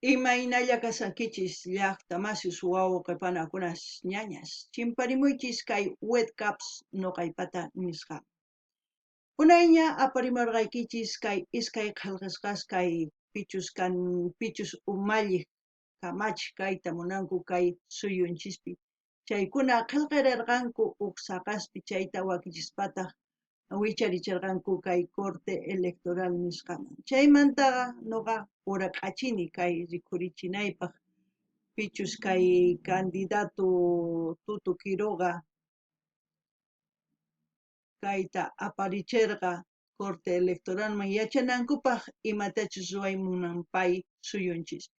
Imaynalla kashankichis llaqta masis wawqe panakunas ñañas, chimparimuychis kay webcaps noqaypata nisqa. Unayña aparimurqaykichis kay iskay qhelqesqas kay pichus kan pichus umalliq kamachik kayta munanku kay suyunchispi. Chaykuna qhelqererqanku uj saqaspi chayta wakichispataq wicharicherqanku kay Corte Electoral nisqaman. Chaymantaqa noqa urak'achini kay rikhurichinaypaq pichus kay candidato Tuto Quiroga kayta aparicherqa Corte Electoralman yachanankupaq imatachus ruway munan pay suyunchispi.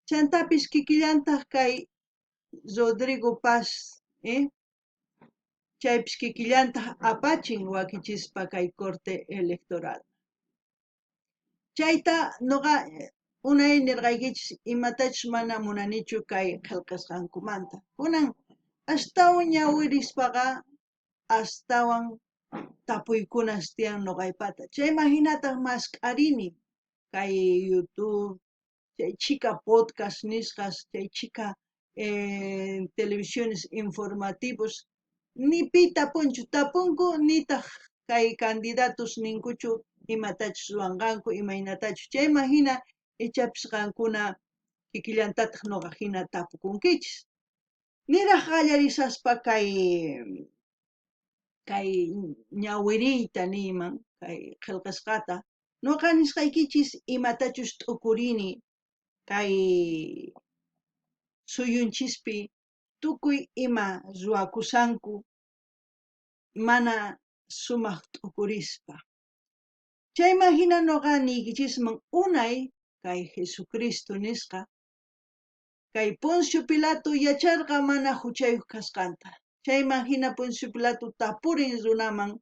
Chantapis kikillantaq kay Rodrigo Paz chaypis kikillantaq apachin wakichispa kay Corte Electoral. Chayta noqa unay nirqaykichis imatachus mana munanichu kay qhelqasqankumanta. Kunan astawan ñawirispaqa astawan tapuykunas tiyan noqaypata. Chayman hinataq mask'arini kay YouTube, chay chhika podcast nisqas, chay chhika televisiones informativos, ni pi tapunchu, tapunku nitaq kay candidatos ninkuchu imatachus ruwanqanku, imaynatachus. Chayman hina ichapis qankuna kikillantataq noqa hina tapukunkichis. Niraj qallarishaspa kay kay ñawiriyta niyman, kay qhelqasqata, noqa nisqaykichis imatachus t'ukurini kay suyunchispi tukuy ima ruwakushanku mana sumaq t'ukurispa. Chayman hina noqa niykichisman unay kay Jesucristo nisqa kay Poncio Pilato yacharqa mana juchayoj kasqanta. Chayman hina Poncio Pilato tapurin runaman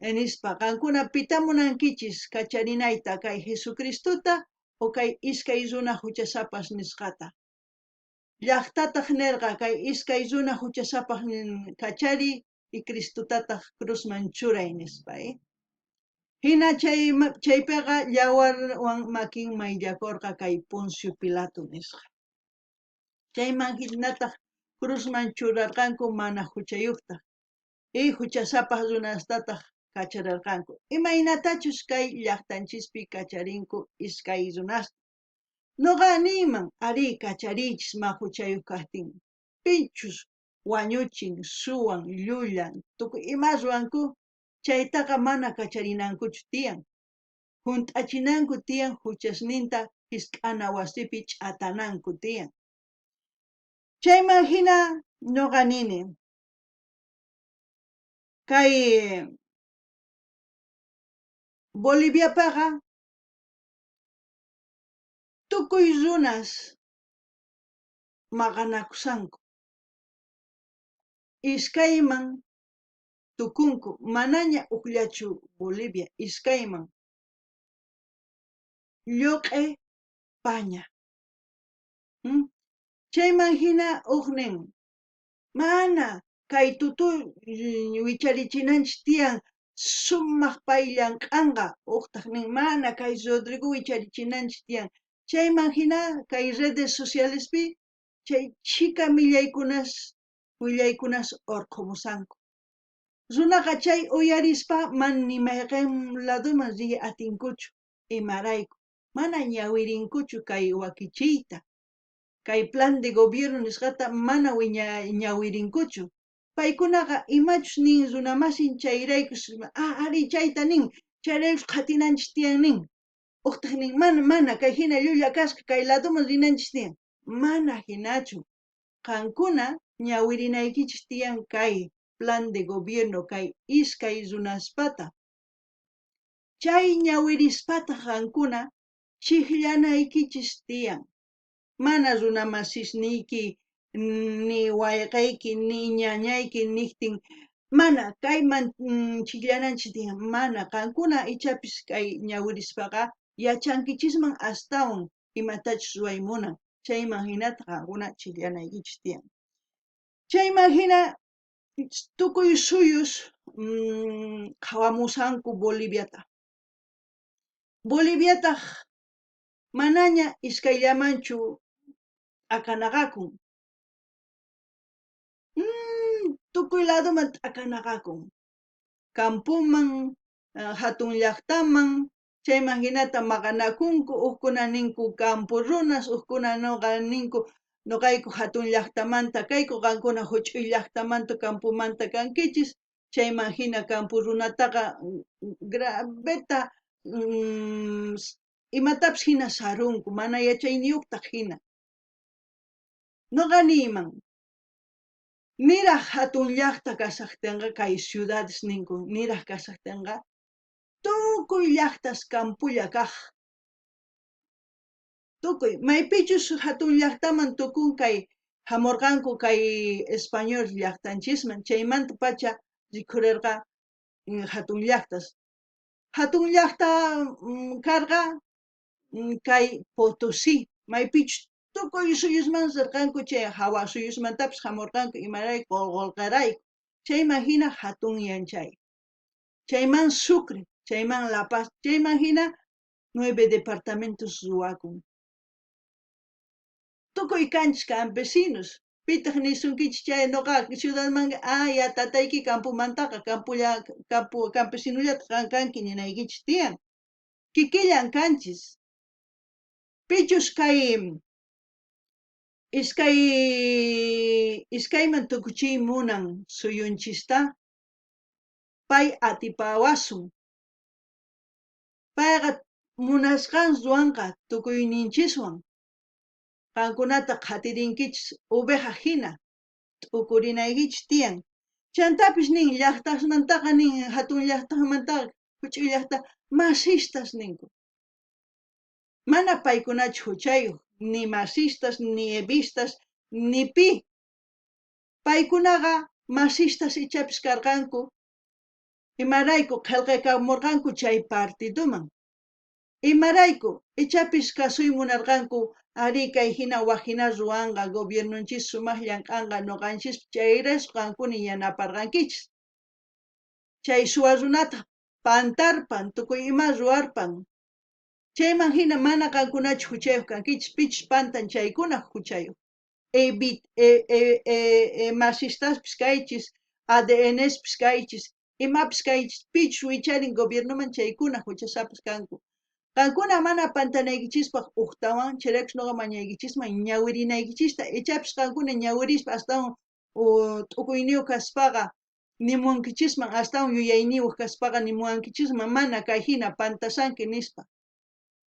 nispa, qankuna pita munankichis kacharinayta, kay Jesucristota o kay iskay runa juchasapas nisqata? Llajtataj nerqa, kay iskay runa juchasapaj kachariy y Cristotataj cruzman churay nispa. Hina chaypeqa yawarwan makin mayllakorqa kay Poncio Pilato nisqa. Chayman hinataj cruzman churarqanku mana juchayojta y juchasapaj runastataj kachararqanku. Imaynatachus kay llajtanchispi kacharinku iskay runasta. Noqa niyman, arí, kachariychis ma juchayoj kajtin. Pichus wañuchin, suwan, llullan, tukuy ima ruwanku, chaytaqa mana kacharinankuchu tiyan. Junt'achinanku tiyan juchasninta jisk'ana wasipi ch'atananku tiyan. Chayman hina noqa nini, kay Boliviapaqa tukuy runas maqanakushanku. Iskayman tukunku, manaña ujllachu Bolivia, iskayman lloq'e paña. Chayman hina uj nin, mana kay tutu wicharichinanchis tiyan, sumaq pay llank'anqa. Ujtaj nin, mana kay Rodrigo wicharichinanchis tiyan. Chayman hina kay redes socialespi chay chhika millaykunas willaykunas orqhomusanku. Runaqa chay uyarispa man ni mayqen ladoman riy atinkuchu. Imarayku? Mana ñawirinkuchu kay wakichiyta. Kay plan de gobierno nisqata mana ñawirinkuchu. Paykunaqa imachus nin runamasin chayraykus, arí chayta nin, chayraykus qhatinanchis tiyan nin. Ujtaj nin, mana, mana, kay hina llulla kasqa, kay ladoman rinanchis tiyan. Mana hinachu. Qankuna ñawirinaykichis tiyan kay plan de gobierno kay iskay runaspata. Chay ñawirispataq qankuna chijllanaykichis tiyan. Mana runamasisniyki ni wayqeyki ni ñañayki nijtin, mana kayman chijllananchis tiyan. Mana, qankuna ichapis kay ñawirispaqa yachankichisman astawan imatachus ruway munan. Chayman hinataq qankuna chijllanaykichis tiyan. Chayman hina tukuy suyus qhawamushanku Boliviata. Boliviataq Manaña iskayllamanchu t'akanaqakun. Tukuy ladoman t'akanaqakun. Campoman, jatun llajtaman, chayman jinata maqanakunku, ujkuna ninku campo runas, ujkuna noqa ninku noqayku jatun llajtamanta kayku, qankuna juch'uy llajtamanta campomanta kankichis, chayman jina campo runataqa graveta imatapis jina sarunku, mana yachayniyuqtaq jina. Noqa niyman, niraj jatun llajta kashajtenqa, kay ciudades ninku, niraj kashajtenqa, tukuy llajtas campolla kaj. Tukuy, maypichus jatun llajtaman tukun kay jamorqanku kay español llajtanchisman, chaymantapacha rikhurerqa jatun llajtas. Jatun llajta karqa kay Potosí, maypichus tukuy suyusman rirqanku chay jawa suyusmantapis jamorqanku imarayku qolqerayku. Chayman jina jatunyan chay. Chayman Sucre, chayman La Paz, chayman jina 9 departamentos ruwakun. Tukuy kanchis campesinos. Pitaq nisunkichis chay noqa ciudadman, ya tatayki campomantaqa, campolla, campo, campesinollataq qan kanki ninaykichis tiyan. Kikillan kanchis. Pichus kay iskayman tukuchiy munan suyunchista, pay atipawasun. Payqa munasqan ruwanqa tukuyninchiswan. Qankunata qhatirinkichis oveja jina, t'ukurinaykichis tiyan. Chantapis nin llajtasmantaqa nin jatun llajtasmantaqa juch'uy llajta masistas ninku. Mana paykunachu juchayuq, ni masistas, ni evistas, ni pi. Paykunaqa masistas ichapis karqanku, imarayku qhelqekamurqanku chay partidoman. Imarayku ichapis kasuy munarqanku, arí kay jina waj jina ruwanqa, gobiernonchis sumaq llank'anqa, noqanchis chayrayku qankuna yanaparqankichis. Chay suwa runataq pantarpan, tukuy ima ruwarpan. Chayman jina mana qankunachu juchayuq kankichis, pichus pantan chaykuna juchayuq. Masistaspis kaychis, ADNspis kaychis, imapis kaychis, pichus wicharin gobiernoman chaykuna juchasapas kanku. Qankuna mana pantanaykichispaq ujtawan chayraykus noqa mañaykichisman ñawirinaykichista, ichapis qankuna ñawirispa astawan t'ukuyniyuq kaspaqa nimuwankichisman, astawan yuyayniyuq kaspaqa nimuwankichisman mana kay jina pantasanki nispa.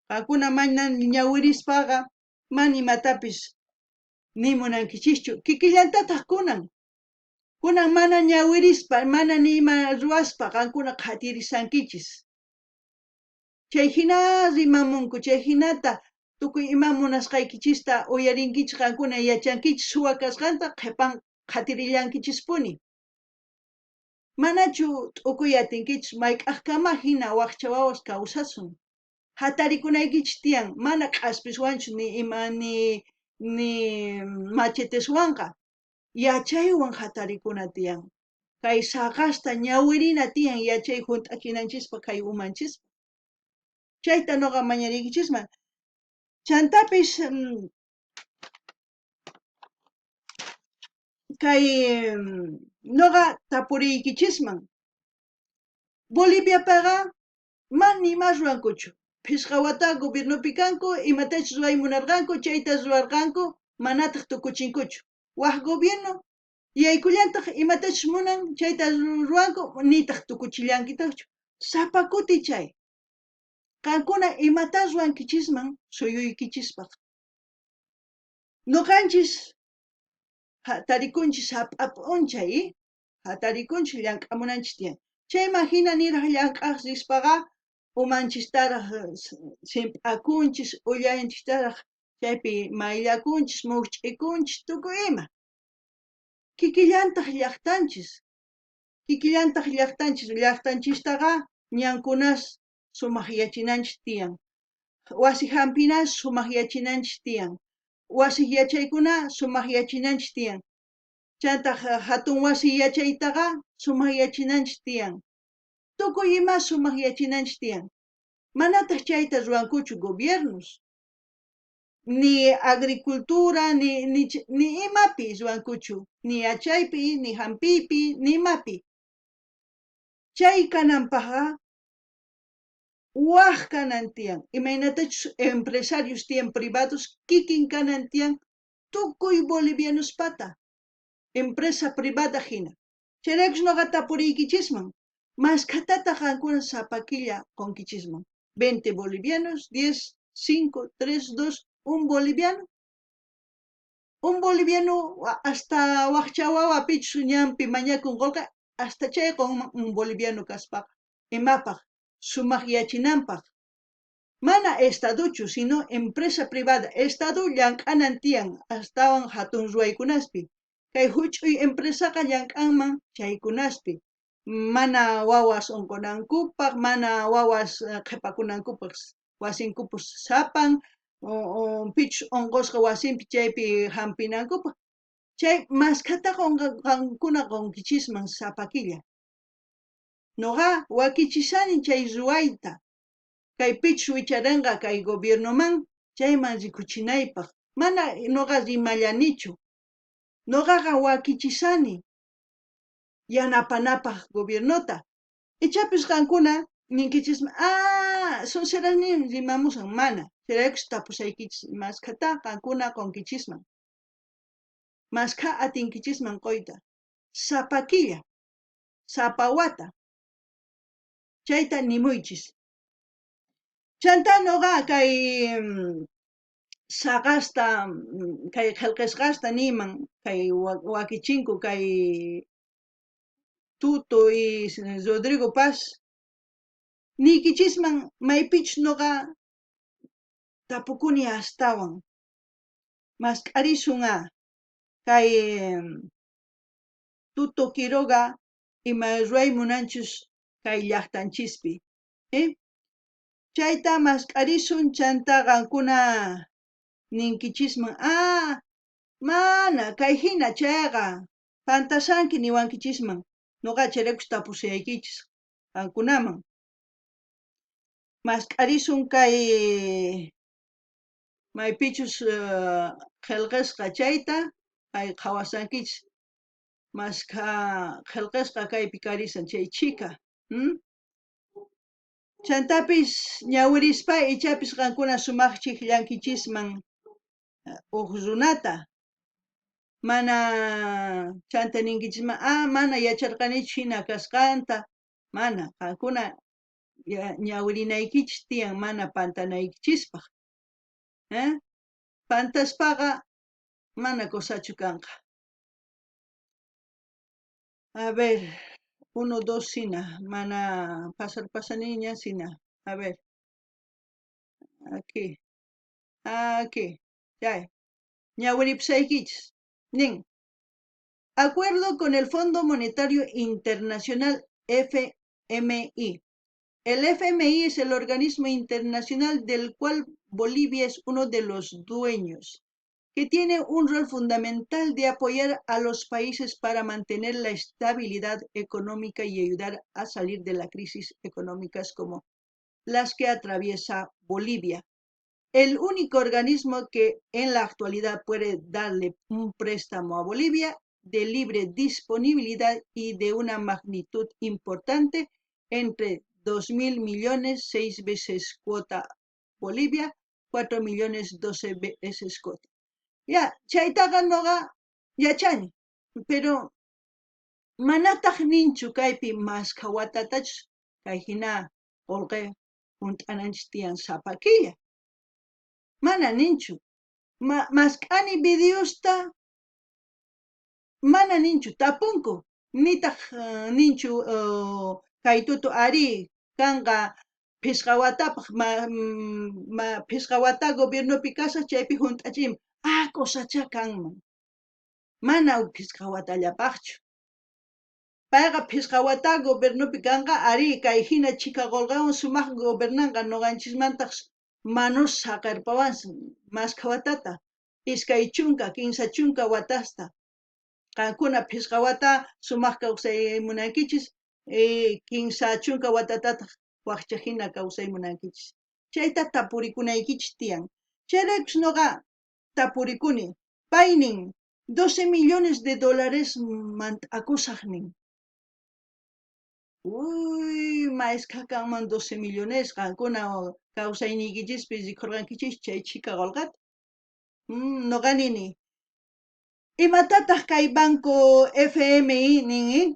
Qankuna mana ñawirispaqa mana imatapis nimunankichischu. Kikillantataq kunan. Kunan mana ñawirispa, mana ni ima ruwaspa qankuna qhatirisankichis. Chay jina rimamunku, chay jinata tukuy ima munasqaykichista uyarinkichis, qankuna yachankichis suwa kasqanta qhepan qhatirillankichispuni. Manachu t'ukuy atinkichis mayk'ajkama jina wajcha wawas kawsasun. Jatarikunaykichis tiyan, mana k'aspiswanchu ni ima ni macheteswanqa. Yachaywan jatarikuna tiyan. Kay saqasta ñawirina tiyan yachay junt'achinanchispaq kay umanchispa. Chayta noqa mañariykichisman. Chantapis kay noqa tapuriykichisman. Boliviapiqa mana ima ruwankuchu. Phisqa wata gobiernopi kanku, imatachus ruway munarqanku, chayta ruwarqanku, manataq tukuchinkuchu. Waj gobierno yaykullantaq imatachus munan, chayta ruwanku, nitaq tukuchillankitaqchu. Sapa kuti chay. Qankuna imata ruwankichisman suyuykichispaq. Noqanchis jatarikunchis sapa p'unchay, jatarikunchis llank'amunanchis tiyan. Chayman jina niraj llank'aj rispaqa umanchistaraj simp'akunchis, ullanchistaraj chaypi mayllakunchis, mukch'ikunchis, tukuy ima. Kikillantaq llajtanchis, kikillantaq llajtanchis, llajtanchistaqa ñankunas sumaqyachinanchis tiyan. Wasi hampinas sumaqyachinanchis tiyan. Wasi yachaykuna sumaqyachinanchis tiyan. Chantaq hatun wasi yachaytaqa sumaqyachinanchis tiyan. Tukuy ima sumaqyachinanchis tiyan. Manataq chayta ruwankuchu gobiernos. Ni agricultura, ni imapi ruwankuchu, ni yachaypi, ni hampiypi, ni imapi. Chay kananpajqa waj kanan tiyan, imaynatachus empresarios tiyan privados, kikin kanan tiyan tukuy bolivianospata, empresa privada hina. Chayraykus noqa tapuriykichisman, maskhatataj qankuna sapa killa qonkichisman? 20 bolivianos, 10, 5, 3, 2, 1 boliviano. Un boliviano hasta wajcha wawa pichus ñanpi mañakun qolqe, hasta chay qonman un boliviano kaspaqa. Imapaj? Sumajyachinanpaj. Mana estadochu, sino empresa privada. Estado llank'anan tiyan astawan hatun ruwaykunaspi. Kay huch'uy empresaqa llank'anman chaykunaspi. Mana wawas unqunankupaj, mana wawas qhipakunankupaj wasinkupis sapan, pichus unqusqa wasinpi chaypi hampinankupaj. Chay maskhataqa qankuna qonkichisman sapa killa. Noqa wakichishani chay ruwayta. Kay pichus wicharenqa kay gobiernoman chayman rikuchinaypaj. Mana noqa rimallanichu. Noqaqa wakichishani yanapanapaj gobiernota. Ichapis qankuna ninkichisman, ah, sonserasnin rimamushan, mana. Chayraykus tapusaykichis maskhata qankuna qonkichisman. Maskha atinkichisman qoyta. Sapa killa, sapa wata. Chayta nimuychis. Chantá noqa kay saqasta, kay qhelqesqasta niyman, kay wakichinku kay Tuto y Rodrigo Paz, niykichisman maypichus noqa tapukuni astawan. Mask'arisun á kay Tuto Quiroga ima ruway munanchus kay llajtanchispi. Chayta mask'arisun chantá qankuna ninkichisman, ah, mana kay hina chayqa pantashanki niwankichisman. Noqa chayraykus tapusaykichis qankunaman. Mask'arisun kay maypichus qhelqesqa chayta, kay qhawasankichis maskha qhelqesqa kaypi karisan chay chhika. Chantapis ñawirispa ichapis qankuna sumaqchik llankichisman uj runata. Mana chanta ninkichisman, ah, mana yacharqanichu hina kasqanta. Mana, qankuna ñawirinaykichis tiyan mana pantanaykichispaj. Pantaspaqa mana cosachu kanqa. A ver, 1, 2, sina. Mana pasar pasaniña, sina. A ver. Aquí. Aquí. Chay. Ñawiripusaykichis. Nin. Acuerdo con el Fondo Monetario Internacional FMI. El FMI es el organismo internacional del cual Bolivia es uno de los dueños, que tiene un rol fundamental de apoyar a los países para mantener la estabilidad económica y ayudar a salir de las crisis económicas como las que atraviesa Bolivia. El único organismo que en la actualidad puede darle un préstamo a Bolivia de libre disponibilidad y de una magnitud importante entre 2.000 millones, 6 veces cuota Bolivia, 4 millones, 12 veces cuota. Ya, chaytaqa noqa yachani, pero manataq ninchu kaypi maskha watatachus kay hina qolqe hunt'ananchis tiyan sapa killa. Mana ninchu. Mask'ani videosta mana ninchu, tapunku. Nitaq ninchu kay tutu ari kanqa phisqa watapaq phisqa wata gobiernopi kasaq chaypi hunt'achin. Ah, cosachá kanman. Mana phisqa watallapaqchu. Payqa phisqa wata gobiernopi kanqa ari kay hina chhika qolqewan sumaq gobernanqa noqanchismantaq manus saqerpawansi maskha watata 20, 30 watasta. Qankuna phisqa wata sumaq kawsay munankichis, 30 watatataq waqcha hina kawsay munankichis. Chayta tapurikunaykichis tiyan. Chayraykus noqa tapurikuni, pay nin, doce millones de dólares mant'akusaj nin. Uy, mayskha kanman doce millones, qankuna kawsayniykichispi rikhurqankichis chay chhika qolqeta. Noqa nini, imatataj kay banco FMI nin,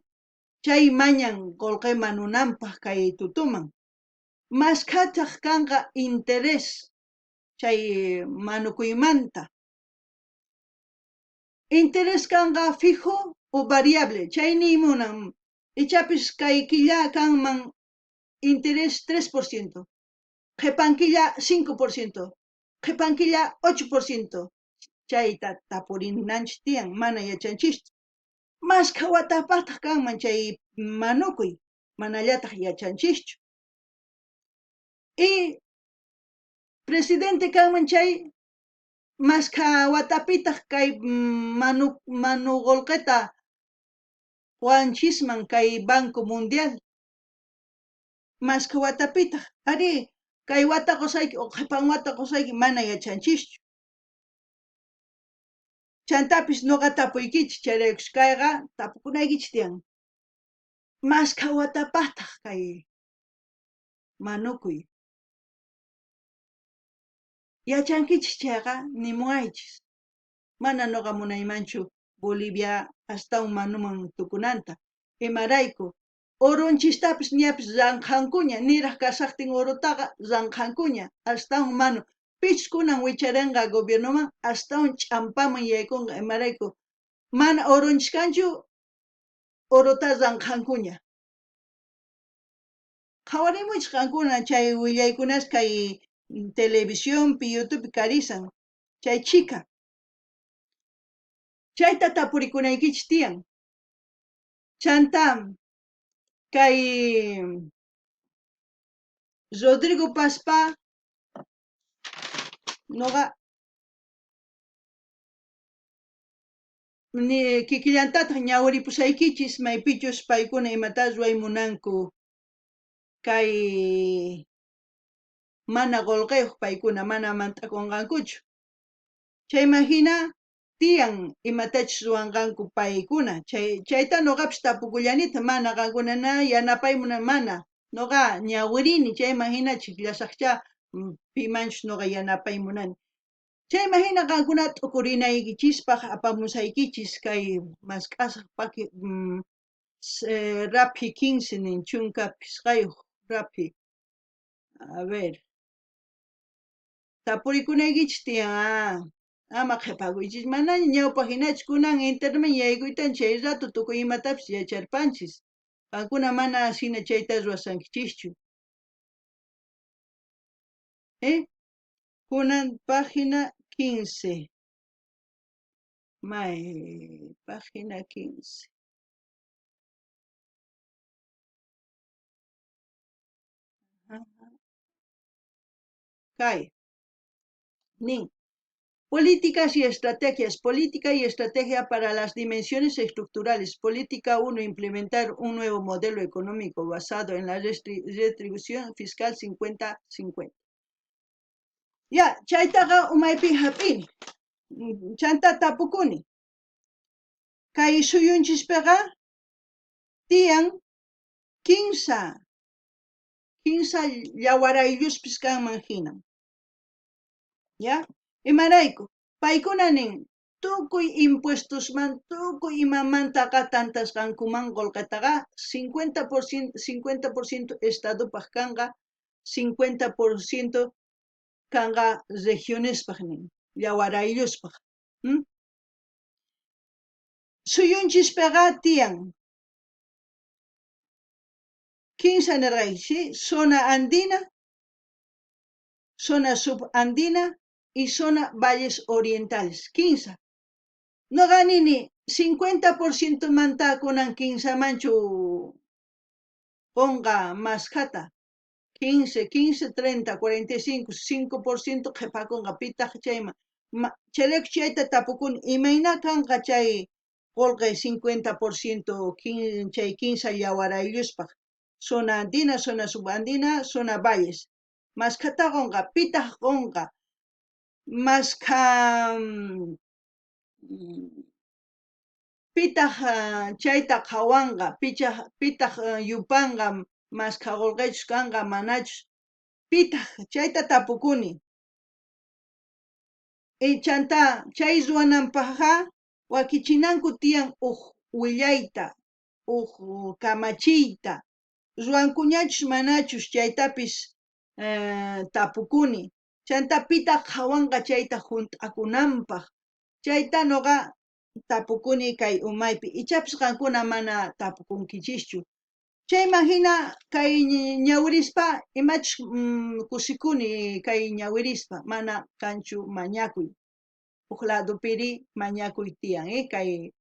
chay mañan qolqe manunanpaj kay tutuman. Maskhataj kanqa interés chay manukuymanta. Interés kanqa fijo o variable, chay niy munan, ichapis kay killa kanman interés 3%, qhepan killa 5%, qhepan killa 8%, chayta tapurinanchis tiyan, mana yachanchischu. Maskha watapajtaj kanman chay manukuy, manallataj yachanchischu. Y presidente kanman chay, maskha watapitaj kay manu manu qolqeta qowanchisman kay Banco Mundial? Maskha watapitaj? Arí, kay wata qosayki o qhepan wata qosayki mana yachanchischu. Chantapis noqa tapuykichis, chayraykus kayqa tapukunaykichis tiyan. Maskha watapajtaj kay manukuy? Yachankichis chayqa nimuwaychis. Mana noqa munaymanchu Bolivia astawan manuman tukunanta. Imarayku? Oronchistapis ñapis ranqhankuña, niraj kashajtin orotaqa ranqhankuña, astawan manu. Pichus kunan wicharenqa gobiernoman astawan ch'ampaman yaykunqa, imarayku? Mana oronchis kanchu, orota ranqhankuña. Qhawarimuychis qankuna chay willaykunas kay televisionpi, YouTubepi karisan, chay chhika. Chayta tapurikunaykichis tiyan. Chantá kay Rodrigo Pazpa noqa kikillantataj ñawiripusaykichis maypichus paykuna imata ruway munanku kay mana qolqeyoj paykuna mana mant'akonqankuchu. Chayman jina tiyan imatachus ruwanqanku paykuna. Chay chayta noqapis tapukullanita mana qankuna na yanapay munan mana. Noqa ñawirini chayman jina chijllasajchá pimanchus noqa yanapay munani. Chayman jina qankuna t'ukurinaykichispaj apamusaykichis kay mask'asaj paki raphi 15 nin 15 raphi. A ver. Tapurikunaykichis tiyan, ama qhepakuychis, manaña ñawpaj jinachu kunan internetman yaykuytan chay rato tukuy imatapis yacharpanchis. Qankuna mana jina chayta ruwashankichischu. Eh? Kunan página 15. May página 15. Kay nin políticas y estrategias, política y estrategia para las dimensiones estructurales. Política 1, implementar un nuevo modelo económico basado en la retribución fiscal 50-50. Ya, chaytaqa umaypi hap'ini. Chanta tapukuni. Kay suyunchispiqa tiyan kinsa llawarayllupis kanman hina. Ya? Imarayku? Paykuna nin tukuy impuestosman, tukuy imamantaqa tantasqankuman qolqetaqa 50%, 50% estadopaj kanqa, 50% kanqa regionespaj nin, llawarayllupaj. Suyunchispiqa tiyan kinsa nerqayki, zona andina, zona subandina y zona valles orientales. Kinsa. Noqa nini 50% manta kunan kinsamanchu qonqa maskhata. 15, 15, 30, 45, 5% qhepakunqa pitaj chayman. Chayrayku chayta tapukuni imayna kanqa chay qolqe 50% chay kinsa llawarayllupaj. Zona andina, zona subandina, zona valles. Maskhata qonqa, pitaj qonqa. Maskha pitaq chayta qhawanqa, pitaq yupanqa maskha qolqechus kanqa manachus, pitaq chayta tapukuni. Chantá chay ruwananpajqa wakichinanku tiyan uj willayta, uj kamachiyta, ruwankuñachus manachus chaytapis tapukuni. Chantá pitaq qhawanqa chayta junt'akunanpaj, chayta noqa tapukuni kay umaypi, ichapis qankuna mana tapukunkichischu. Chayman jina kay ñawirispa imachus kusikuni kay ñawirispa mana kanchu mañakuy. Uj ladopiri mañakuy tiyan, kay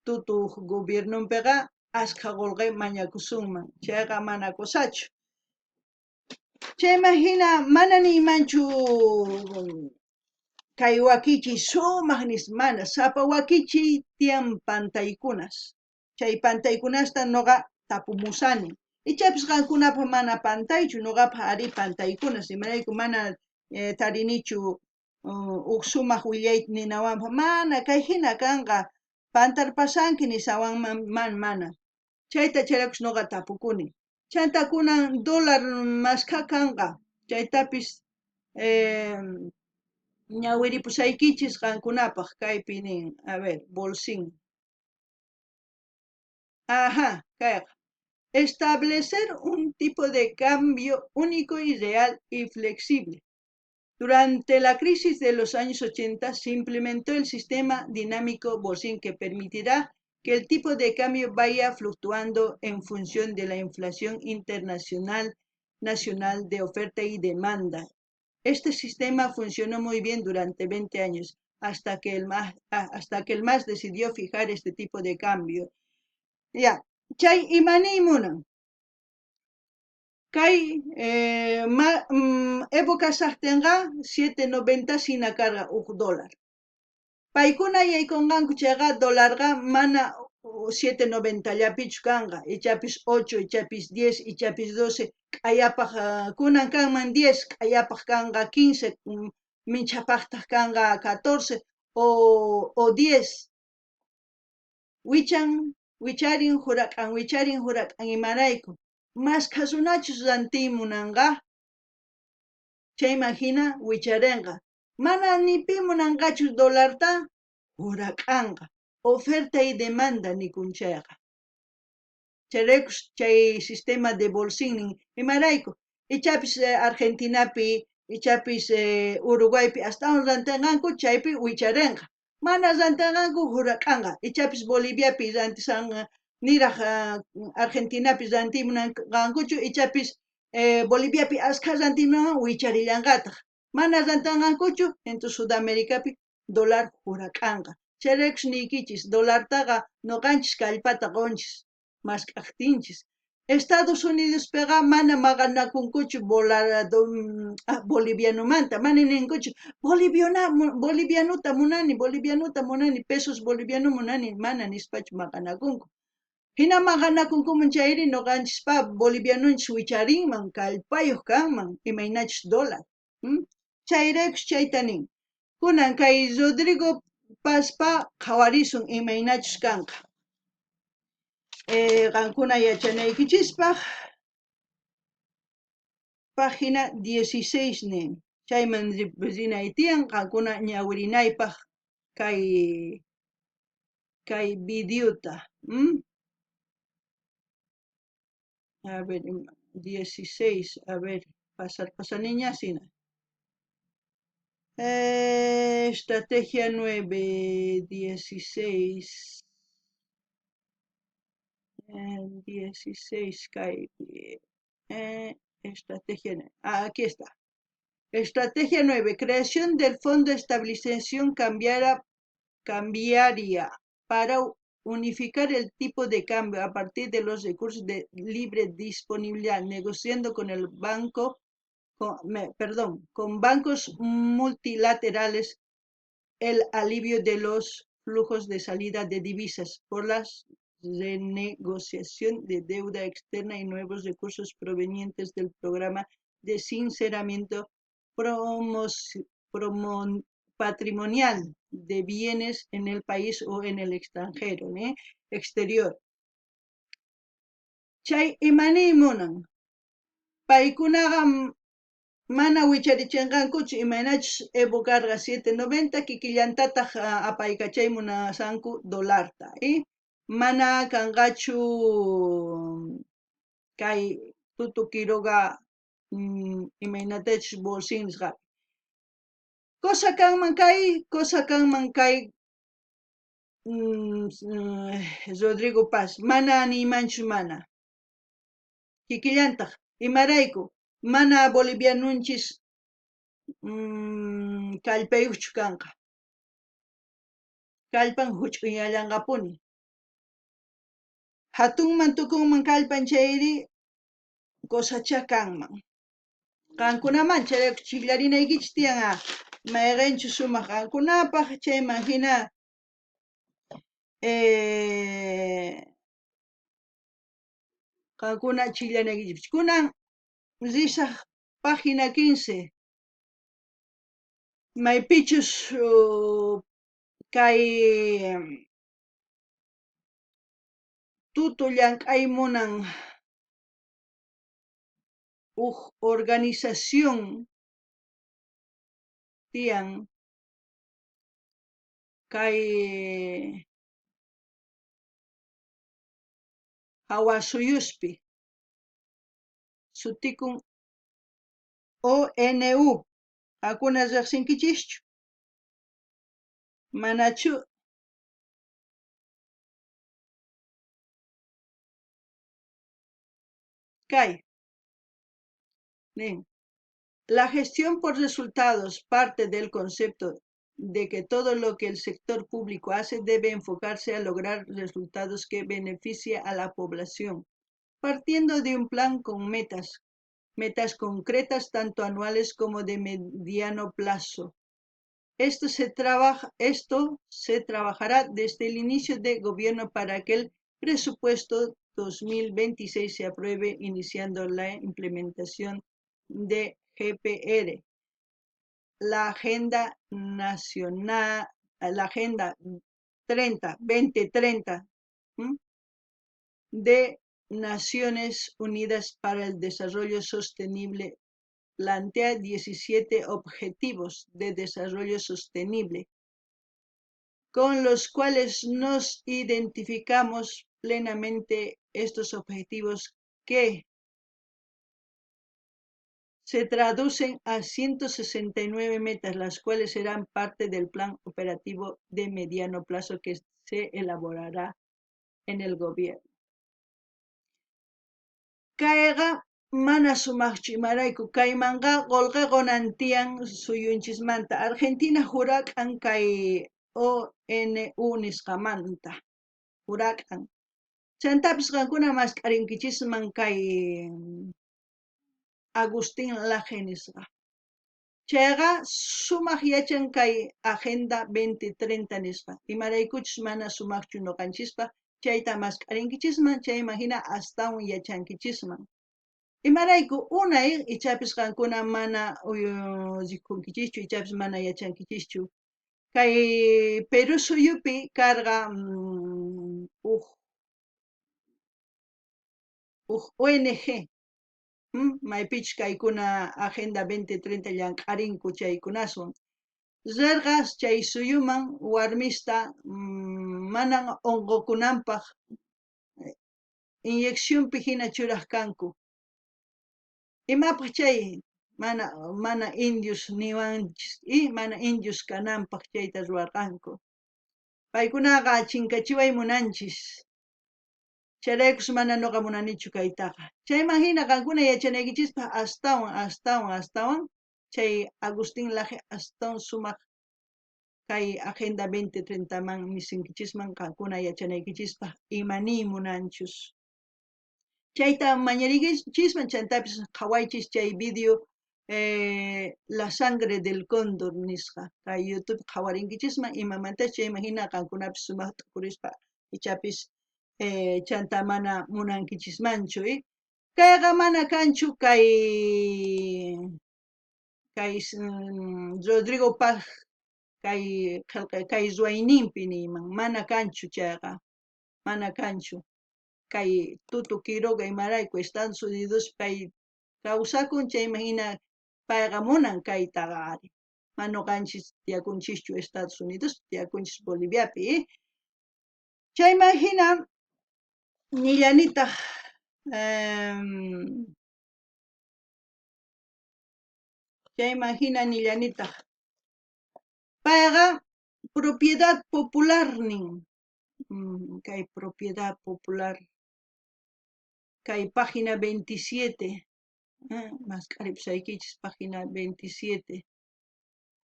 tutuj gobiernonpiqa askha qolqe mañakusunman, chayqa mana cosachu. Chayman jina mana niymanchu kay wakichiy sumaq nispa, mana, sapa wakichiy tiyan pantaykunas. Chay pantaykunasta noqa tapumusani. Ichapis qankunapaj mana pantaychu, noqapaj arí pantaykunas, imarayku mana tarinichu uj sumaq willayta ninawanpaj, mana kay jina kanqa, pantarpasanki nisawanman, mana. Chayta chayraykus noqa tapukuni. Chantá kunan dólar maskha kanqa, chaytapis ñawiripusaykichis qankunapaj, kaypi nin, a ver, bolsín. Ajá, kayqa. Establecer un tipo de cambio único y real y flexible. Durante la crisis de los años 80 se implementó el sistema dinámico Bolsín que permitirá que el tipo de cambio vaya fluctuando en función de la inflación internacional nacional de oferta y demanda. Este sistema funcionó muy bien durante 20 años, hasta que el MAS decidió fijar este tipo de cambio. Ya, chay imani munan. Kay Evo kashajtenqa 7.90 sina karqa uj dólar. Paykuna yaykunqanku chayqa dolarqa mana 7.90 llapichu kanqa, ichapis 8, ichapis 10, ichapis 12, q'ayapaj kunan kanman 10, q'ayapaj kanqa 15, minchapajtaj kanqa 14 o 10. Wichan, wicharin jurak'an, wicharin jurak'an imarayku. Maskha runachus rantiy munanqa, chayman hina wicharinqa. Mana ni pi munanqachu dolarta, jurak'anqa. Oferta y demanda nikun chayqa. Chayraykus chay sistema de bolsín nin, imarayku. Ichapis Argentinapi, ichapis Uruguaypi astawan rantinqanku, chaypi wicharinqa. Mana rantinqanku, jurak'anqa. Ichapis Boliviapi rantisanqa, niraj Argentinapi rantiy munanqankuchu, ichapis Boliviapi askha rantiy munanqanku, wicharillanqataq. Mana rantinqankuchu, entonces Sudamericapi dólar jurak'anqa. Chayraykus niykichis, dolartaqa noqanchis kallpata qonchis, mask'aqtinchis. Estados Unidospiqa mana maqanakunkuchu bolivianomanta, mana ninkuchu bolivianuta munani, bolivianuta munani, pesos boliviano munani, mana nispachu maqanakunku. Hina maqanakunkuman chayri noqanchispa bolivianonchis wicharinman, kallpayuq kanman, imaynachus dólar. Chayraykus chayta nin. Kunan kay Rodrigo Pazpa qhawarisun imaynachus kanqa. Qankuna yachanaykichispaq página 16 nin. Chayman rinay tiyan qankuna ñawirinaypaq kay videota. A ver, 16, a ver, pasar pasaniña sina. Estrategia 9, 16. 16, kaypi. Estrategia 9. Ah, aquí está. Estrategia 9. Creación del Fondo de Estabilización Cambiaria para unificar el tipo de cambio a partir de los recursos de libre disponibilidad, negociando con el banco, con, me, perdón, con bancos multilaterales el alivio de los flujos de salida de divisas por la renegociación de deuda externa y nuevos recursos provenientes del programa de sinceramiento patrimonial de bienes en el país o en el extranjero, ¿eh? Exterior. Chay imaniy munan? Paykunaqa mana wicharichinqankuchu imaynachus Evo karqa 7.90 kikillantataq apaykachay munasanku dolarta. ¿Eh? Mana kanqachu kay Tuto Quiroga imaynatachus bolsín nisqapi. Cosa kanman kay, cosa kanman kay Rodrigo Paz, mana niymanchu mana. Kikillantaq, imarayku mana bolivianunchis kallpayuqchu kanqa. Kallpan huch'uyallanqapuni. Hatunman tukunman kallpan chayri cosachá kanman. Qankunaman chayrayku chikllarinaykichis tiyan mayqenchus sumaq qankunapaq chayman hina qankuna chiklanaykichis. Kunan risaj página 15 maypichus kay Tuto llank'ay munan uj organización tiyan kay hawa suyuspi sutikun ONU. Qankuna riqsinkichischu? Manachu? Kay nin: La gestión por resultados parte del concepto de que todo lo que el sector público hace debe enfocarse a lograr resultados que beneficien a la población, partiendo de un plan con metas, metas concretas tanto anuales como de mediano plazo. Esto se trabajará desde el inicio de gobierno para que el presupuesto 2026 se apruebe iniciando la implementación de GPR, la Agenda Nacional, la Agenda 30, 2030 de Naciones Unidas para el Desarrollo Sostenible plantea 17 objetivos de desarrollo sostenible con los cuales nos identificamos plenamente. Estos objetivos, que se traducen a 169 metas, las cuales serán parte del plan operativo de mediano plazo que se elaborará en el gobierno. Kayqa mana sumaqchu, imarayku kaymanqa qullqi qunan tiyan suyunchismanta. Argentina hurak'an kay ONU nisqamanta hurak'an. Chantapis qankuna mask'arinkichisman kay Agustín Laje nisqa. Chayqa sumaq yachan kay Agenda 2030 nisqa. Imaraykuchus mana sumaqchu ñuqanchispaq chayta mask'arinkichisman, chayman hina astawan yachankichisman. Imarayku unay ichapis qankuna mana rikunkichischu, ichapis mana yachankichischu. Kay Perú suyupi karqa uj ONG maypichus kaykuna Agenda 2030 llank'arinku chaykunaswan. Rirqa chay suyuman warmista mana unqukunanpaq inyeccionpi hina churaq kanku. Imapaq chay? Mana indios niwanchis y mana indios kananpaq chayta ruwarqanku. Paykunaqa chinkachiway munanchis. Chayraykus mana nuqa munanichu kaytaqa. Chayman hina qankuna yachanaykichispaq astawan, astawan, astawan chay Agustín Laje astawan sumaq kay Agenda 2030 man nisinkichisman qankuna yachanaykichispaq imaniy munanchus. Chayta mañariykichisman, chantapis qhawaychis chay video La Sangre del Cóndor nisqa. Kay YouTube qhawarinkichisman imamantachus chayman hina qankunapis sumaq t'ukurispa ichapis chanta mana munankichismanchu. Kayqa mana kanchu kay Rodrigo Paz. Kay qhelqa kay ruwayninpi niyman, mana kanchu chayqa, mana kanchu. Kay Tuto Quiroga imarayku Estados Unidos pay kawsakun chayman hina payqa munan kaytaqa ari. Mana noqanchis tiyakunchischu Estados Unidos, tiyakunchis Boliviapi. Chayman hina nillanitaj chayman hina nillanitaj payqa propiedad popular nin. Kay propiedad popular kay página 27 mask'aripusaykichis página 27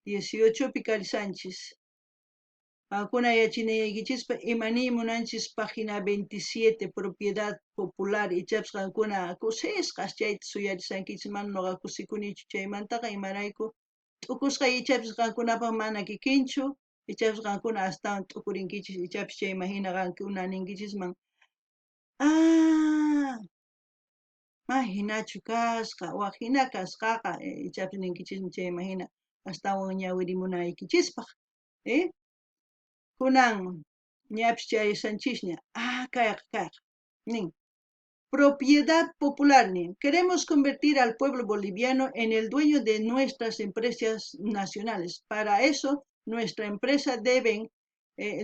18pi karisanchis. Qankuna yachinaykichispa ima niy munanchis página 27 propiedad popular ichapis qankuna kusisqas chayta suyarisankichis mana noqa kusikunichu chaymantaqa imarayku t'ukusqay ichapis qankunapaq mana kikinchu ichapis qankuna astawan t'ukurinkichis ichapis chayman hina qankuna ninkichisman ah ma hinachu kasqa waj hina kasqaqa ichapis ninkichisman chayman hina astawan ñawirimunaykichispaq Kunan ñapis chayashanchisña ah kayqa kayqa nin propiedad popular nin queremos convertir al pueblo boliviano en el dueño de nuestras empresas nacionales para eso nuestra empresa deben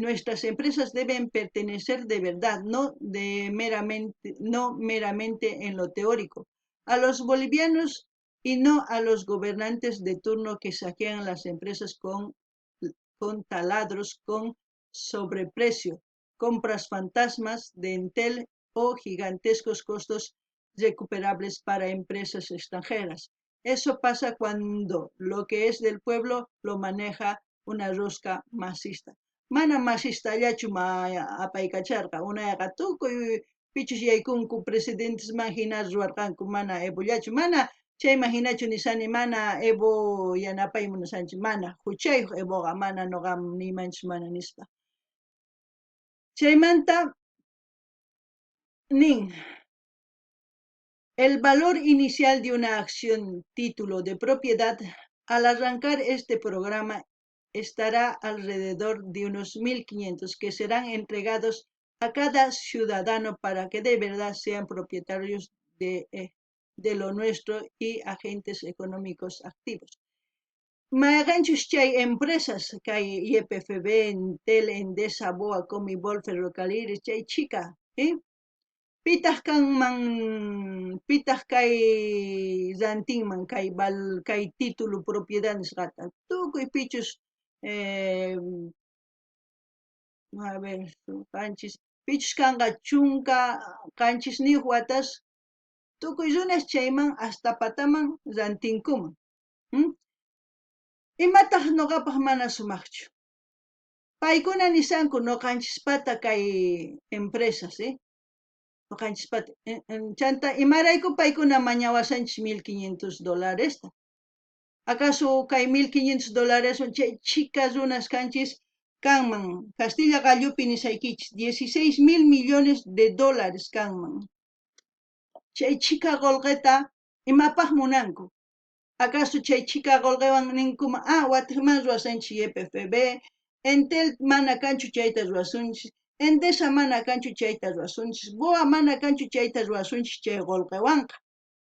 nuestras empresas deben pertenecer de verdad no de meramente no meramente en lo teórico a los bolivianos y no a los gobernantes de turno que saquean las empresas con taladros con sobreprecio, compras fantasmas de Entel o gigantescos costos recuperables para empresas extranjeras. Eso pasa cuando lo que es del pueblo lo maneja una rosca masista. Mana masistallachu ma apaykacharqa, unayqa tukuy pichus yaykunku presidentesman hina ruwarqanku mana Evollachu, mana chayman hinachu nisani mana Evo yanapay munasanchis, mana huchayuq Evoqa, mana noqa niymanchis mana nispa. Chaymanta nin el valor inicial de una acción título de propiedad al arrancar este programa estará alrededor de unos 1.500 que serán entregados a cada ciudadano para que de verdad sean propietarios de lo nuestro y agentes económicos activos. Mayqanchus chay empresas kay YPFB, Entel, Endesa, Boa, Comibol, Ferrocarriles, chay chika, Pitaq kanman, pitaq kay rantinman kay val, kay título propiedad nisqata tukuy pichus a ver, qanchis pichus kanqa 17 watas tukuy runas chayman hasta pataman rantinkuman. Imataq noqapaq mana sumaqchu? Paykuna nisanku noqanchispata kay empresas, noqanchispata. Chanta imarayku paykuna mañawasanchis 1.500 dolaresta? Acaso kay 1.500 dólares chay chika runas kanchis kanman, Castilla qallupi nisaykichis, 16 mil millones de dólares kanman. Chay chika qolqeta imapaq munanku? Acaso chay chika qolqewan ninkuma, ah, watiqman ruwasanchis YPFB, Entel mana kanchu chayta ruwasunchis, Endesa mana kanchu chayta ruwasunchis, Boa mana kanchu chayta ruwasunchis chay qolqewanqa,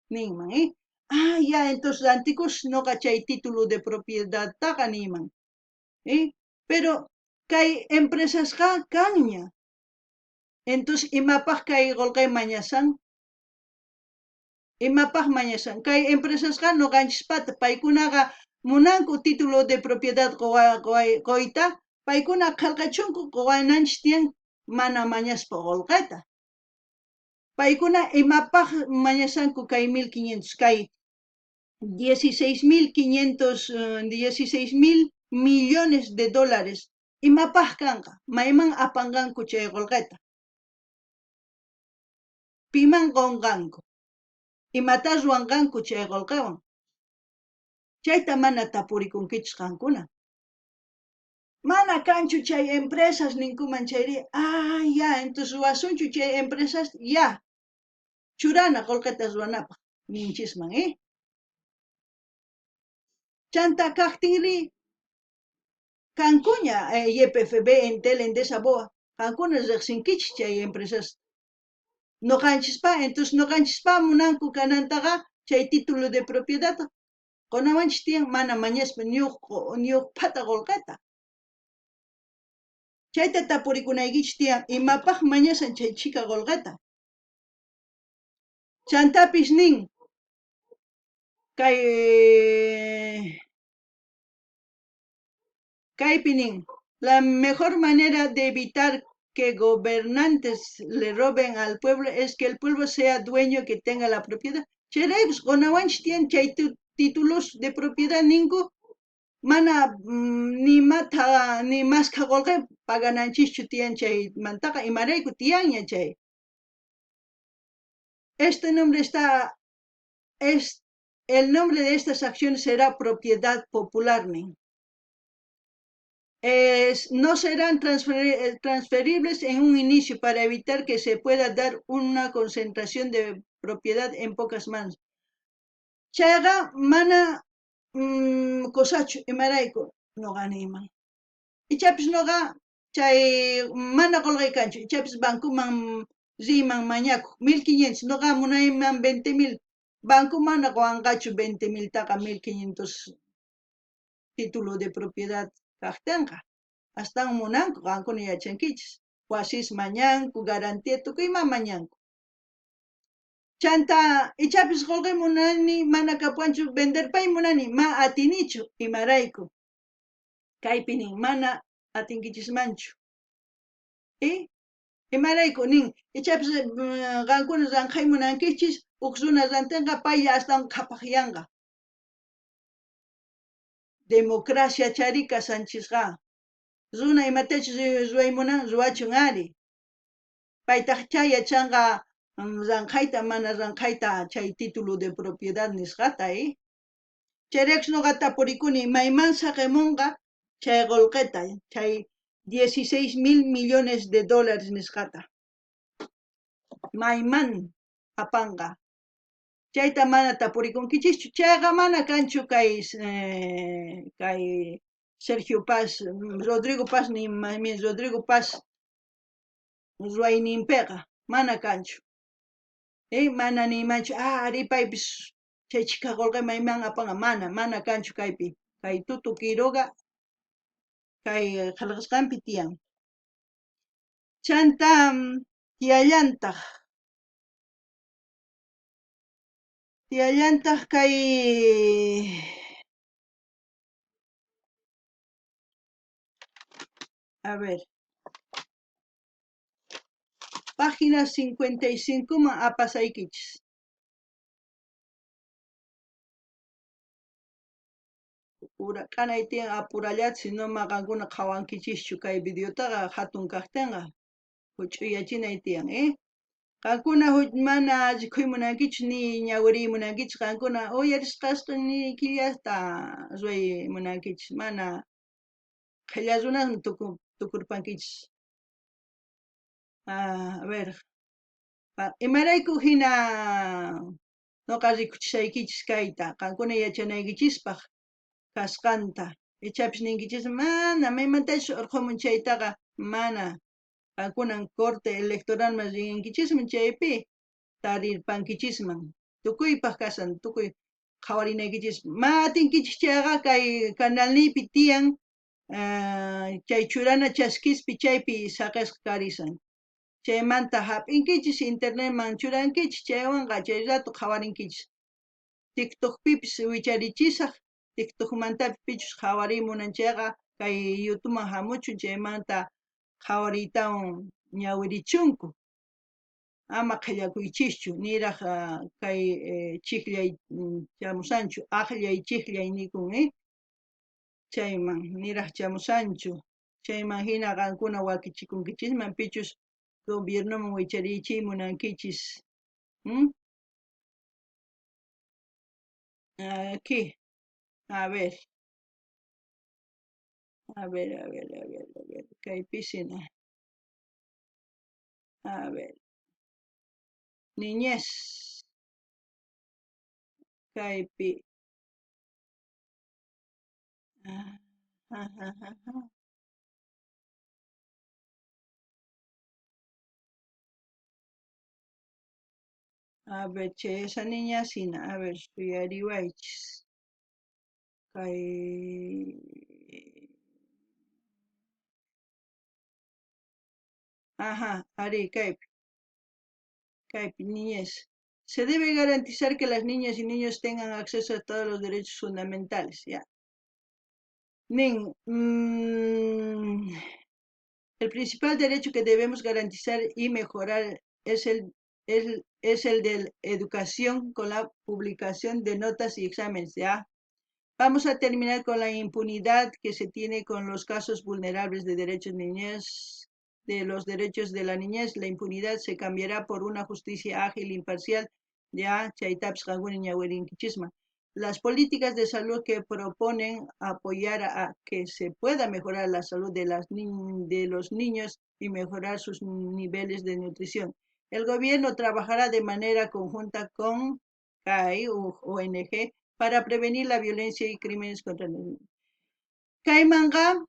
ninman, Ah, ya, entonces rantikus noqa chay título de propiedadtaqa niyman. Pero kay empresasqa kanña. Entonces imapaq kay qolqe mañasan? Imapaq mañasan? Kay empresasqa noqanchispata, paykunaqa munanku título de propiedad qoyta, paykuna qhelqachunku qowananchis tiyan mana mañaspa qolqeta. Paykuna imapaq mañasanku kay 1.500 kay 16.500 16 mil millones de dólares imapaq kanqa? Mayman apanqanku chay qolqeta? Piman qonqanku? Imata ruwanqanku chay qolqewan? Chayta mana tapurikunkichis qankuna. Mana kanchu chay empresas ninkuman chayri, ah, ya, entonces ruwasunchu chay empresas, ya, churana qolqeta ruwanapaq ninchisman, Chanta kaqtinri Kankuña YPFB, Entel, Endesa, BOA. Qankuna rejsinkichis chay empresasta. Noqanchispa, entonces noqanchispa munanku kanantaqa chay título de propiedad qonawanchis tiyan mana mañaspa ni uj phata qolqeta. Chayta tapurikunaykichis tiyan imapaj mañasan chay chhika qolqeta. Chantapis nin kay kaypi nin la mejor manera de evitar que gobernantes le roben al pueblo es que el pueblo sea dueño que tenga la propiedad. Chayraykus qonawanchis tiyan chay títulos de propiedad ninku mana ni mata ni maskha qolqe pagananchischu tiyan chaymantaqa imarayku tiyanña chay. Este nombre está es el nombre de estas acciones será propiedad popular nin. No serán transferibles en un inicio para evitar que se pueda dar una concentración de propiedad en pocas manos. Chayqa mana cosachu imarayku noqa niyman. Ichapis noqa chay mana qolqey kanchu, ichapis bancoman riyman mañakuq 1500, noqa munayman 20,000, banco mana qowanqachu 20,000taqa 1500 título de propiedad kajtinqa. Astawan munanku, qankuna yachankichis. Wasis mañanku, garantía tukuy ima mañanku. Chanta ichapis qolqe munani mana kapuwanchu venderpay munani, ma atinichu imarayku. Kaypi nin mana atinkichismanchu. Imarayku nin ichapis qankuna ranqhay munankichis uj runa rantinqa paylla astawan qhapaqyanqa. Democracia chari kasanchisqa. Runa imatachus ruway munan ruwachun ari. Paytaq chay yachanqa ranqhayta mana ranqhayta chay título de propiedad nisqata. Chayraykus noqa tapurikuni mayman saqemunqa chay qolqeta, chay 16 mil millones de dólares nisqata. Mayman apanqa. Chayta mana tapurikunkichischu. Chayqa mana kanchu kay kay Sergio Paz, Rodrigo Paz ni Rodrigo Paz ruwayninpiqa mana kanchu. Mana niymanchu, ari paypis chay chhika qolqe mayman apanqa, mana kanchu kaypi. Kay Tuto Quiroga kay qillqasqanpi tiyan. Chanta tiyallantaq. Tiyallantaq kay a ver página 55 man apasaykichis. K'anay tiyan apurallata, si no ma qankuna qhawankichischu kay videotaqa hatun kaqtinqa huch'uyachinay tiyan. Qankuna mana rikhuy munankichu ni ñawiriy munankichis, qankuna uyarisqasqa niykillata ruway munankichis, mana qhilla runasman tukurpankichis. A ver, imarayku hina noqa rikuchisaykichis kayta, qankuna yachanaykichispaq kasqanta. Ichapis ninkichis mana maymantachus urqhumun chaytaqa mana. Qankunan corte electoralman rinkichisman chaypi tarirpankichisman. Tukuypaq kasan, tukuy qhawarinaykichis. Ma atinkichis chayqa kay kanalniypi tiyan chay churana chaskispi chaypi saqesqa karisan. Chaymanta hap'inkichis internetman churankichis chaywanqa chay rato qhawarinkichis. TikTokpipis wicharichisaq, TikTokmantapis pichus qhawariy munan chayqa kay YouTubeman hamuchun chaymanta qhawariytawan ñawirichunku. Ama qhillakuychischu niraq kay chikllay chamusanchu, aqllay chikllay nikun chayman niraq chamusanchu. Chayman hina qankuna wakichikunkichisman pichus gobiernoman wicharichiy munankichis. Aquí, a ver. A ver, a ver, a ver, a ver, kaypisina. A ver. Niñez. Kaypi. A ver, che, esa niña sina, a ver, suyariwaychis. Kay Ajá, arí, kaypi. Kaypi, niñez. Se debe garantizar que las niñas y niños tengan acceso a todos los derechos fundamentales, ya. Nin, el principal derecho que debemos garantizar y mejorar es el de la educación con la publicación de notas y exámenes, ¿ya? Vamos a terminar con la impunidad que se tiene con los casos vulnerables de derechos de niñez, de los derechos de la niñez. La impunidad se cambiará por una justicia ágil e imparcial, ya, chaytapis qankuna ñawirinkichisman. Las políticas de salud que proponen apoyar a que se pueda mejorar la salud de los niños y mejorar sus niveles de nutrición. El gobierno trabajará de manera conjunta con CAI u ONG para prevenir la violencia y crímenes contra los niños. Kaymanqa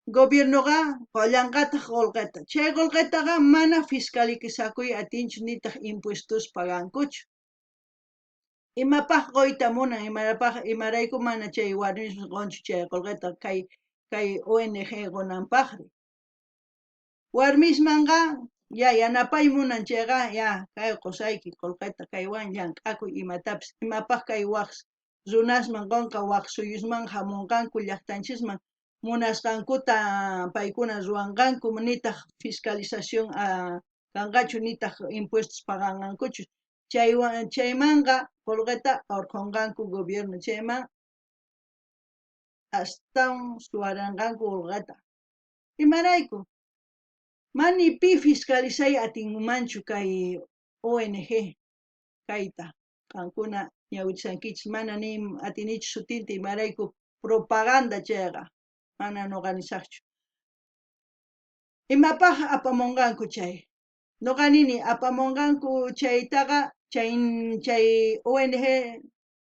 gobiernoqa qollanqataq qolqeta. Chay qolqetaqa mana fiscalizakuy atinchu nitaq impuestos pagankuchu. Imapaq qoyta munan, imarapaq, imarayku mana chay warmisman qonchu chay qolqeta kay ONG qonanpaqri. Warmismanqa ya yanapay munan chayqa ya kay qosayki qolqeta kaywan llank'akuy imatapis, imapaq kay waq runasman qonqa, waq suyusman hamunqanku llaqtanchisman munasqankuta paykuna ruwanqanku, nitaq fiscalización kanqachu, nitaq impuestos paganqankuchu. Chaywan, chaymanqa qolqeta orqhonqanku gobierno, chayman astawan suwaranqanku qolqeta. Imarayku? Mani pi fiscalizay atinmanchu kay ONG kayta. Qankuna ñawichankichis, mana ni atinichu sutinta, imarayku propaganda chayqa, mana noqa nisaqchu. Imapaq apamunqanku chay? Noqa nini apamunqanku chaytaqa chay ONG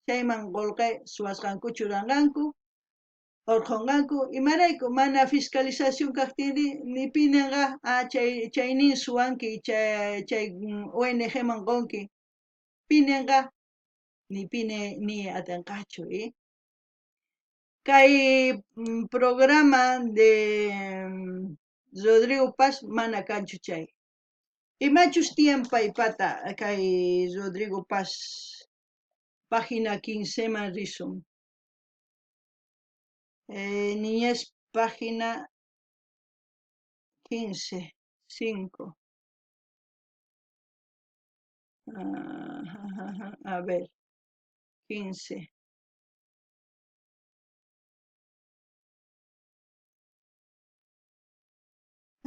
chayman qolqe suwasqanku churanqanku, orqhonqanku, imarayku mana fiscalización kaqtinri ni pi ninqa, ah, chaynin suwanki, chay ONG man qonki, pi ninqa, ni pi ni atinqachu, Kay programa de Rodrigo Paz mana kanchu chay. Imachus tiyan paypata kay Rodrigo Paz, página 15 man risun. Niñez, página 15, 5. A ver, 15.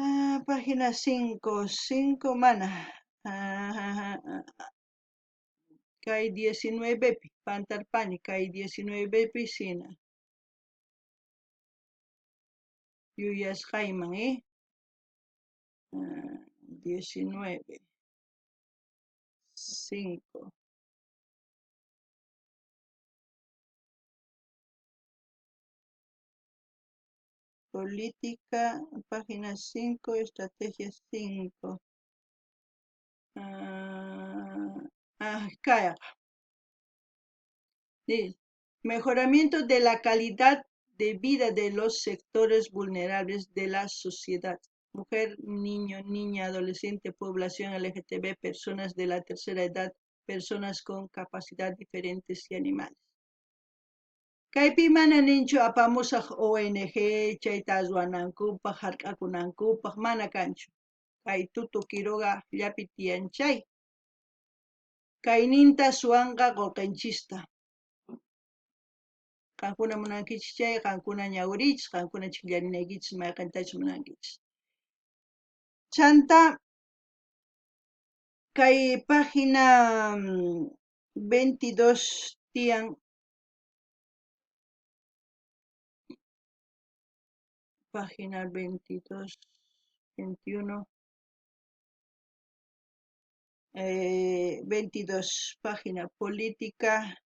Ah, página 5, 5 mana. Kay 19 pi, pantarpani, kay 19 piscina. Yuyasqayman, 19, 5. Política, página 5, estrategia 5. Acá. Sí. Mejoramiento de la calidad de vida de los sectores vulnerables de la sociedad. Mujer, niño, niña, adolescente, población LGTB, personas de la tercera edad, personas con capacidad diferentes y animales. Kaypi mana ninchu apamusaq ONG chayta ruwanankupaq, hark'akunankupaq, mana kanchu. Kay Tuto Quiroga llapi tiyan chay. Kayninta suwanqa qullqinchista. Qankuna munankichis chay, qankuna ñawirichis, qankuna chikllarinaykichis, mayqintachus munankichis. Chanta kay página 22 tiyan página 22, 21, 22, página política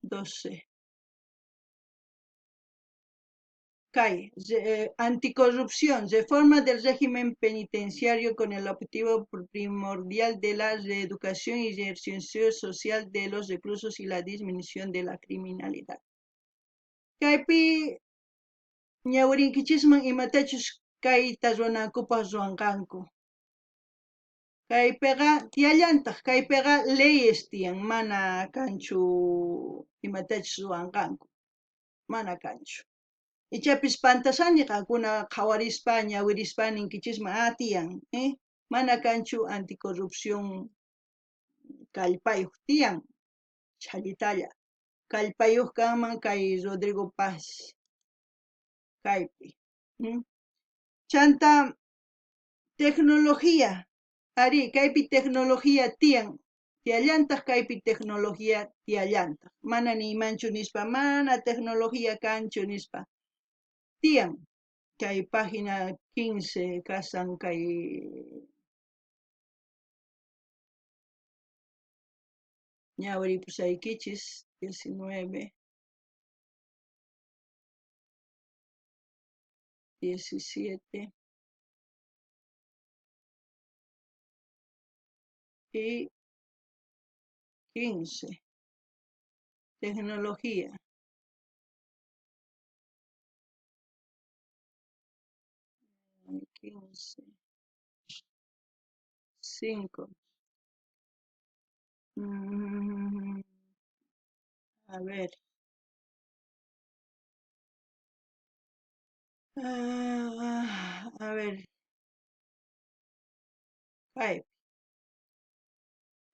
12. Kay anticorrupción, reforma del régimen penitenciario con el objetivo primordial de la reeducación y reinserción social de los reclusos y la disminución de la criminalidad. Kaypi ñawirinkichisman imatachus kayta ruwanankupaj ruwanqanku. Kaypiqa tiyallantaq, kaypiqa leyes tiyan, mana kanchu imatachus ruwanqanku, mana kanchu. Ichapis pantasani qankuna qhawarispa ñawirispa ninkichisman, ah, tiyan, mana kanchu anticorrupción kallpayuq tiyan, chhallitalla. Kallpayuq kanman kay Rodrigo Paz kaypi. Chanta tecnología, ari, kaypi tecnología tiyan, tiyallantaq kaypi tecnología tiyallantaq. Mana niymanchu nispa, mana tecnología kanchu nispa. Tiyan, kay página 15 kasan kay ñawiripusaykichis 19, 17 y 15. Tecnología. 15, 5. A ver. Ah, a ver. Ay.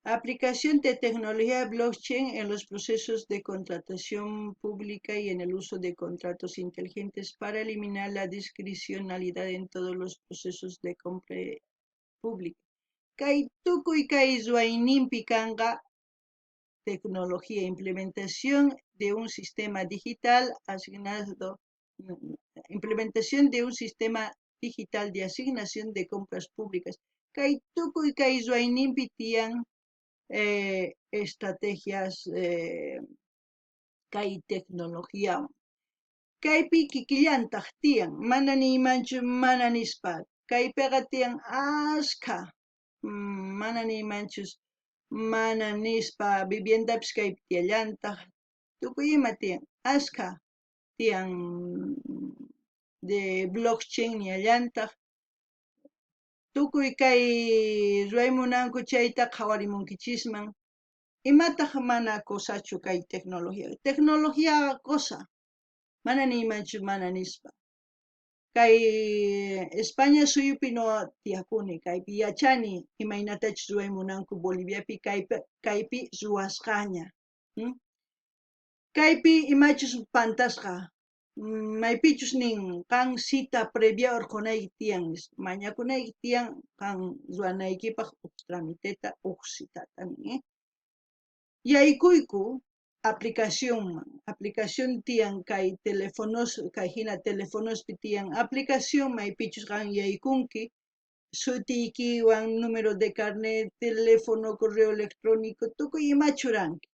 Aplicación de tecnología blockchain en los procesos de contratación pública y en el uso de contratos inteligentes para eliminar la discrecionalidad en todos los procesos de compra pública. Kay tukuy kay ruwayninpi kanqa tecnología, implementación de un sistema digital asignado, implementación de un sistema digital de asignación de compras públicas. Kay tukuy kay ruwayninpi tiyan estrategias kay tecnología. Kaypi kikillantaq tiyan, mana niymanchu mana nispa. Kaypiqa tiyan askha, mana niymanchus mana nispa, viviendapis kaypi tiyallantaq, tukuy ima tiyan, askha tiyan de blockchain niyallantaq. Tukuy kay ruway munanku chayta qhawarimunkichisman. Imataq mana cosachu kay tecnología? Tecnología cosa, mana niymanchu mana nispa. Kay España suyupi no tiyakuni, kaypi yachani imaynatachus ruway munanku Boliviapi, kaypi ruwasqaña. Kaypi imachus pantasqa, maypichus nin qan cita previa urqhunayki tiyan, mañakunayki tiyan qan ruwanaykipaq uj tramiteta, uj citata nin. Yaykuyku aplicacionman, aplicación tiyan kay teléfonos, kay hina telefonospi tiyan aplicación maypichus qan yaykunki, sutiykiwan, número de carnet, teléfono, correo electrónico, tukuy ima churanki.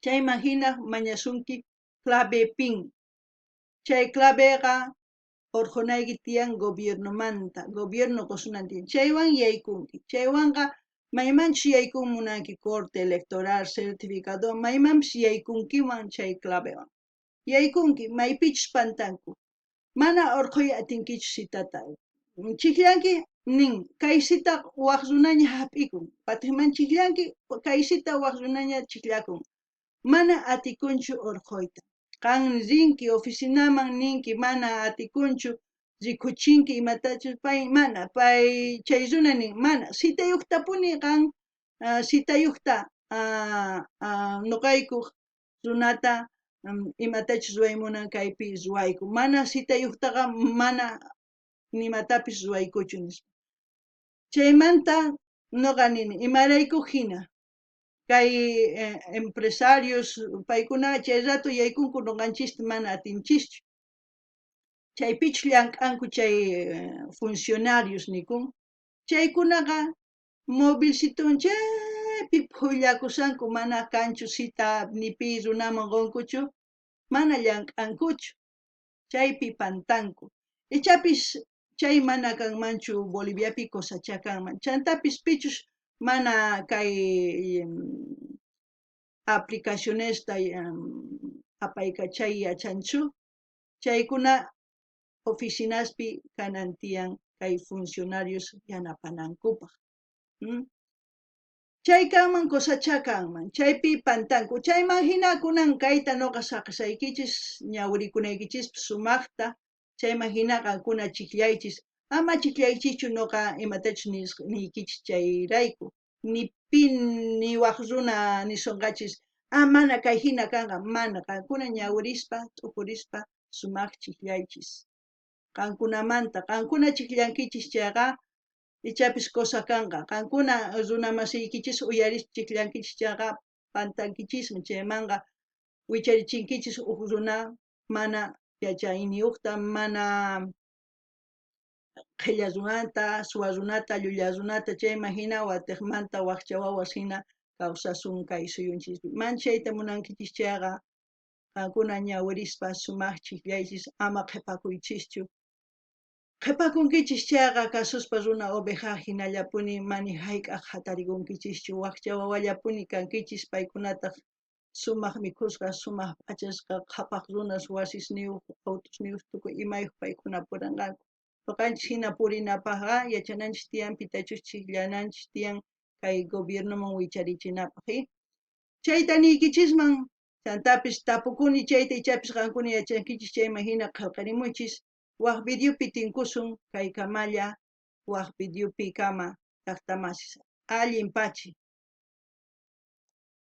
Chayman hina mañasunki clave PIN. Chay claveqa urqhunayki tiyan gobiernomanta, gobierno qusunan tiyan. Chaywan yaykunki, chaywanqa maymanchus yaykun munanki corte electoral, certificado, maymanpis yaykunkiman chay clavewan. Yaykunki, maypichus pantanku. Mana urqhuy atinkichu citata. Chijllanki, nin, kay cita waj runaña hap'ikun. Patiqman chijllanki, kay cita waj runaña chijllakun. Mana atikunchu urqhuyta. Qan rinki oficinaman ninki mana atikunchu, rikuchinki imatachus pay mana, pay chay runa nin mana, citayuqtapuni qan, citayuqta, nuqayku runata imatachus ruway munan kaypi ruwayku, mana citayuqtaqa mana nimatapis ruwaykuchu nispa. Chaymanta nuqa nini, imarayku hina kay empresarios paykuna chay rato yaykunku nuqanchista mana atinchischu. Chaypichu llank'anku chay funcionarios nikun. Chaykunaqa movilcitun chaypi phullakushanku, mana kanchu cita ni pi runaman qunkuchu, mana llank'ankuchu. Chaypi pantanku. Ichapis chay mana kanmanchu Boliviapi cosachá kanman. Chantapis pichus mana kay aplicacionesta apaykachay yachanchu, chaykuna oficinaspi kanan tiyan kay funcionarios yanapanankupaj. Chay kanman cosachá kanman, chaypi pantanku. Chayman jina kunan kayta noqa saqesaykichis ñawirikunaykichispaj sumajta, chayman jina qankuna chijllaychis. Ama chijllaychischu noqa imatachus niykichis chayrayku. Ni pi ni waj runa nisonqachis, ah, mana kay jina kanqa, mana. Qankuna ñawirispa, t'ukurispa sumaj chijllaychis. Qankunamanta, qankuna chijllankichis chayqa, ichapis cosa kanqa. Qankuna runa masiykichis uyarispa chijllankichis chayqa, pantankichismi. Chaymanqa wicharichinkichis uj runa mana yachayniyojta, mana qhella runata, suwa runata, llulla runata, chayman jina watejmanta wajcha wawas jina kawsasun kay suyunchispi. Manchayta munankichis chayqa, qankuna ñawirispa sumaj chijllaychis, ama qhepakuychischu. Qhepakunkichis chayqa kasuspa runa oveja jinallapuni mani jayk'aj jatarikunkichishchu, wajcha wawallapuni kankichis, paykunataj sumaj mikhusqa, sumaj p'achasqa, qhapaj runas, wasisniyuq, autosniyuq, tukuy imayuq paykuna puranqanku. Noqanchis jina purinapajqa yachananchis tiyan pitachus chijllananchis tiyan kay gobiernoman wicharichinapaj. Chayta niykichisman, chantapis tapukuni chayta ichapis qankuna yachankichis chayman jina qhelqarimuychis. Waj videopi tinkusun kaykamalla, waj videopi kama llaqtamasis. Allin pachi.